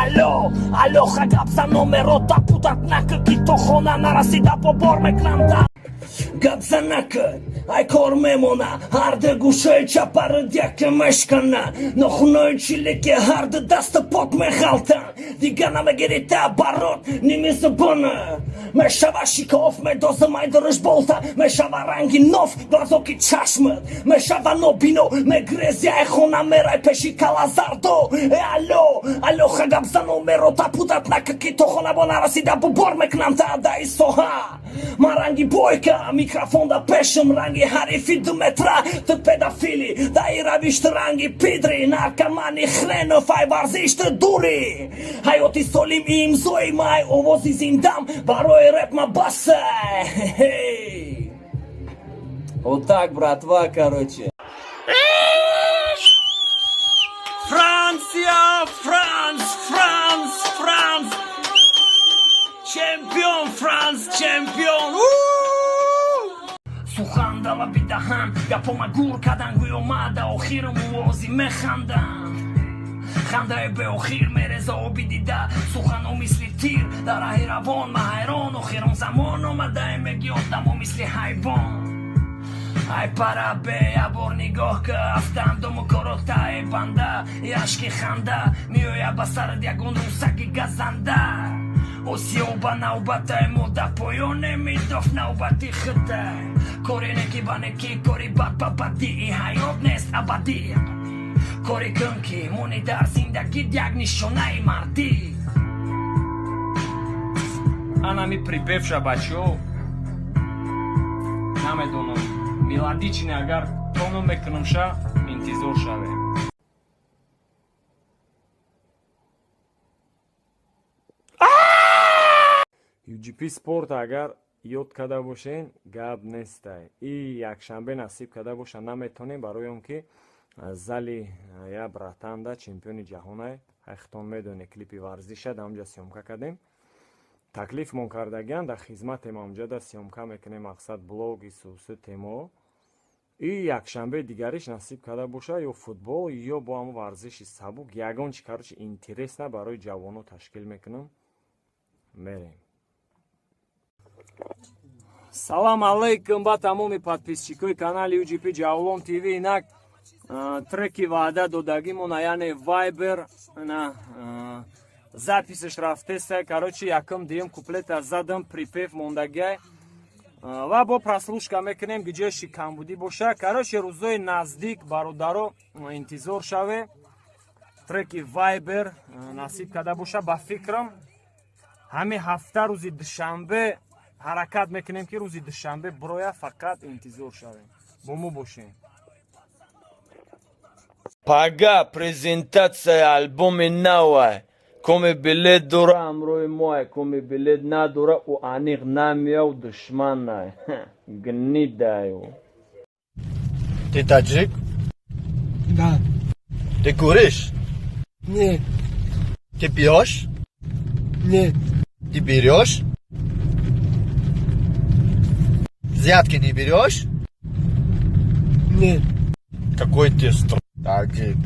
Алло, алло, гап номерота путать нака, ки то хона нарасида побор мекунанда. Гап занака, ай кор мемона, ҳарду гӯшаи чапары яке мешкана, нохунои чилике ҳарду даста пот мехалтан, дига намегирита барот ними забона. Мешава шикоф, медозам ай дуриш болта, мешава ранги ноф, глазоки чашмат, мешава нобино, мегрези ай хона мерай пеши калазардо. Э, алло, алло, гап за номерота путать нака, ки то хона бо нарасида бубор мекунам та даи соҳа. Ман ранги бойка, микрофон да пешам, ранги ҳарифи 2 метра, ту педофили, даи равишт ранги пидри, наркомани хренов, ай варзиш ту дури. Ҳаёти солим имзои май, овози зиндам, барои реп ма басе. Вот так, братва, короче. Франция, Франц, Франц, Франц! Чемпион, Франц, чемпион! Сухан дала бидаҳан, гапома гур кадан, гӯё ма да охирам овози механдам. Хандаи беохир мереза оби дида, сухано мисли тир дар раҳи равон. Ма ҳайрон, охирон замон омадаe, меги одамо мисли ҳайвон. Ай парабе, ябор нигоҳ ка, афтандому коротаи банда, яшки ханда меоя ба сарат ягон русаки газанда. Осиё ба навбатай мо да поёне мидоф навбати хитай. Кори неки ба неки, кори бад ба бадӣ, ҳаёт нест абадӣ. Кори кун, ки мони дар зиндагит як нишонаи мардӣ. Анами припевша, бачо, намедонам, мелодичный, агар тоно мекунамша, интизор шавем. UGP Спорт агар ёд карда бошен, гап нестай. И якшанбе насиб карда боша, наметонем, барои он ки зали я братанда чемпиони ҷаҳонай, ҳайхтон медоне, клипи варзиша да онҷа съёмка кардем, таклифмон кардагиан, дар хизматем, онҷа да съёмка мекунем, мақсад блоги суси темо. И якшанбе дигариш насиб карда боша, ё футбол, ё бо ҳамо варзиши сабук, ягон чи, короче, интересно барои ҷавоно ташкил мекунам, мерем. Салам алейкум ба тамоми подписчикои канали UGP Ҷавлон ТВ. Инак треки ваъда додагимона, яъне Вайбер, на записаш рафтеса. Короче, якум, дуюм куплета задам, припев мондагиай ва бо прослушка мекунем, гиҷои камбудӣ боша. Короче, рӯзои наздик, бародаро, интизор шаве треки Вайбер. Насиб карда боша, ба фикрам, ҳамин ҳафта рӯзи душанбе ҳаракат мекунем, ки рӯзи душанбе бироя. Фақат интизор шавем, бо мо бошем. Пага презентатсияи альбоми навай. Коми билет дора, ҳамроҳи моай, коми билет надора, ӯ аниқ намеяв, душманай гнидаю. Ты таджик? Да. Ты куришь? Нет. Ты пьешь? Нет. Ты берешь? Взятки не берешь? Нет. Какой ты таджик?